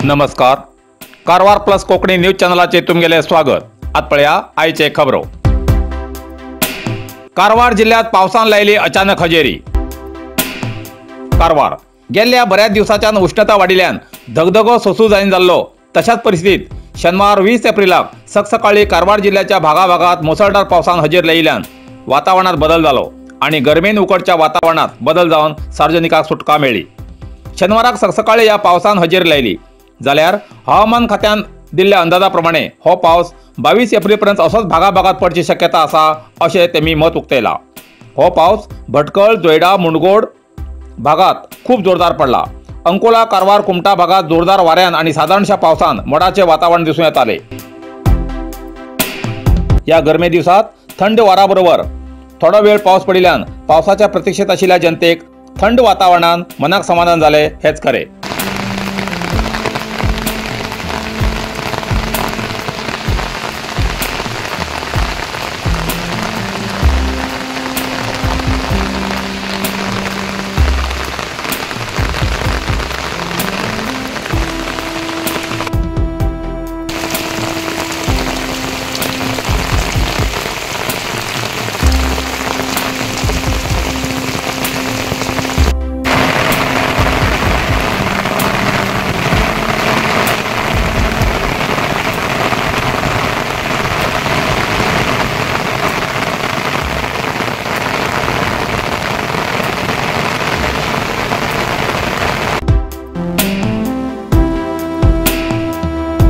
नमस्कार, Karwar plus Konkani news चॅनलाचे तुमगेले स्वागत. आत पळया आयचे खबरो. कारवार जिल्ह्यात पावसान लायली अचानक हजेरी. कारवार गेल्ल्या बऱ्याच दिवसाच्यान उष्णता वाडिल्ल्यान धगधगो सोसूं जायना जाल्लो. तशाच परिस्थितीत शनिवार 20 एप्रिलाक सकसकाळी कारवार जिल्ह्याच्या भागाभागात मुसळधार पावसान हजेरी लायिल्ल्यान वातावरणात बदल जालो आनी गरमेन उकडच्या वातावरणात बदल जावन सार्वजनिकाक सुटका मेळ्ळी. शनिवाराक सकसकाळी ह्या पावसान हजेरी लायली जाल्यार हवामान खात्यान दिल्ल्या अंदाजा प्रमाणे हो पावस 22 एप्रिल पर्यंत असोच भागाभागात पडची शक्यता आसा अशें तेमी मत उक्तायला. हो पावस भटकळ, जोयडा, मुंडगोड भागात खूब जोरदार पडला. अंकोला, कारवार, कुमटा भागात जोरदार वाऱ्यान आनी सादारणशा पावसान मोडाचे वातावरण दिसून येताले. ह्या गरमे दिवसात थंड वारा बरोबर थोडो वेळ पावस पडिल्ल्यान पावसाच्या प्रतीक्षेत आशिल्ल्या जनतेक थंड वातावरणान मनाक समाधान जालें हेच खरें.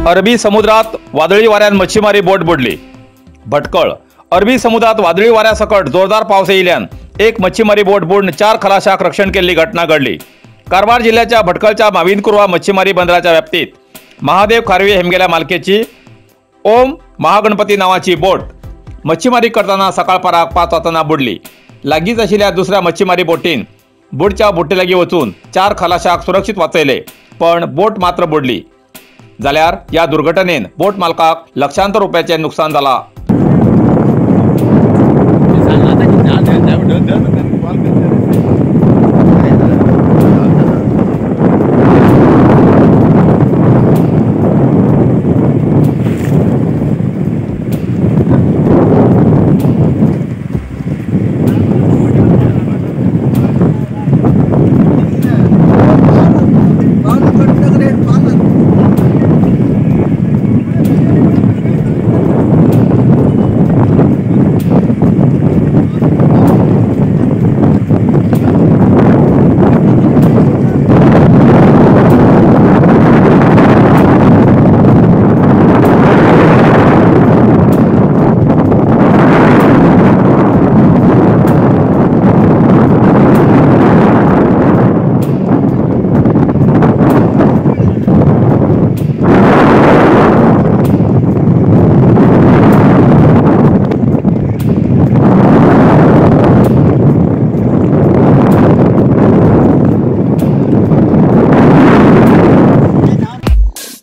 अरबी समुद्रात वादळी वाऱ्यान मच्छीमारी बोट बुडली. भटकळ अरबी समुद्रात वादळी वाऱ्यासकट जोरदार पावस येयल्यान एक मच्छीमारी बोट बुडून 4 खलाशाक रक्षण केल्ली घटना घडली. कारवार जिल्ह्याच्या भटकळच्या माविनकुर्वा मच्छीमारी बंदराच्या व्याप्तीत महादेव खारवी हेमगेल्या मालकेची ओम महागणपती नावाची बोट मच्छीमारी करताना सकाळपाराक 5 वाजताना बुडली. लागींच आशिल्ल्या दुसऱ्या मच्छीमारी बोटीन बुडच्या बोटी लागीं वचून 4 खलाशाक सुरक्षीत वाचयले, पण बोट मात्र बुडली. जाल्यार ह्या दुर्घटनेन बोट मालकाक लक्षांतर रुपयाचे नुकसान जाला.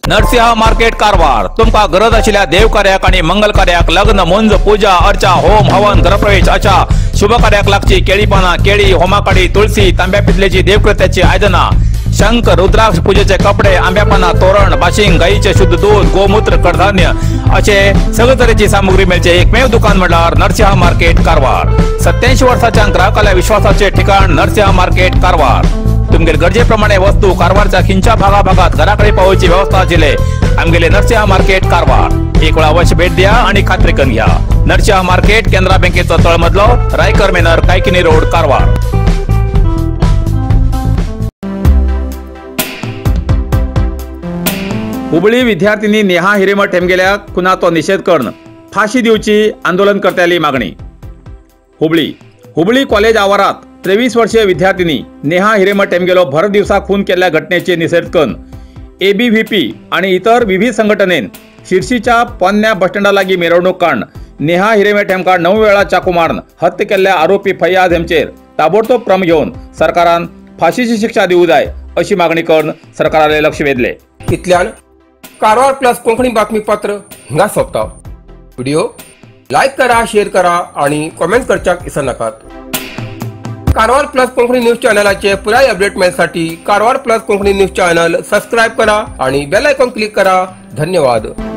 नरसिंहा मार्केट कारवार तुमका गरज आशिल्ल्या देवकार्याक आनी मंगल कार्याक लग्न, मुंज, पूजा अर्चा, होम हवन, गृहप्रवेश अशा शुभ कार्याक लागची केळी पानां, केळी, होमाकाडी, तुळसी, तांब्या पितलेची देवकृत्याची आयदनां, शंख, रुद्राक्ष, पूजेचे कपडे, आंब्या पानां, तोरण, बाशिंग, गायीचे शुद्ध दूध, गोमूत्र, कडधान्य असे सगळे तरेची सामुग्री मेळचे एकमेव दुकान म्हणल्यार नरसिंहा मार्केट कारवार. 87 वर्साच्या ग्राहकाल्या विश्वासाचे ठिकाण नरसिंहा मार्केट कारवार. तुमगेले गरजे प्रमाणे वस्तू कारवारच्या खिंच्या भागाभागात घराकडे पावोवची व्यवस्था आशिल्ले आमगेले नरसिंहा मार्केट कारवार. एक वेळा अवश्य भेट द्या आणि खात्री करून घ्या. नरसिंहा मार्केट, केनरा बँकेचो तळमजलो, रायकर मेनर, कायकिनी रोड, कारवार. हुबळी विद्यार्थिनी नेहा हिरेमठ हेमगेल्या खुनाचो निषेध करून फाशी दिवची आंदोलनकर्त्यांली मागणी. हुबळी हुबळी कॉलेज आवारात 23 वर्षीय विद्यार्थिनी नेहा हिरेमठ हेमगेलो भर दिवसा खून केल्ल्या घटनेचे निषेध करून एबीव्हीपी आणि इतर विविध संघटनेन शिरसीच्या पोन्न्या बसस्टँडा लागीं मिरवणूक काडून नेहा हिरेमठ हेमकां 9 वेळा चाकू मारून हत्या केल्ल्या आरोपी फैयाज हेमचेर ताबडतोब क्रम घेवन सरकारान फाशीची शिक्षा दिवं जाय अशी मागणी करून सरकाराले लक्ष वेधले. इतल्यान कारवार प्लस कोंकणी बातमीपत्र हिंगा सोंपता. व्हिडिओ लायक करा, शेअर करा आणि कॉमेंट करच्याक विसरनाकात. कारवार प्लस कोंकणी न्यूज चॅनलाचे पुराय update मेळसाठी Karwar plus Konkani news channel subscribe करा आणि बेल आयकॉन क्लिक करा. धन्यवाद.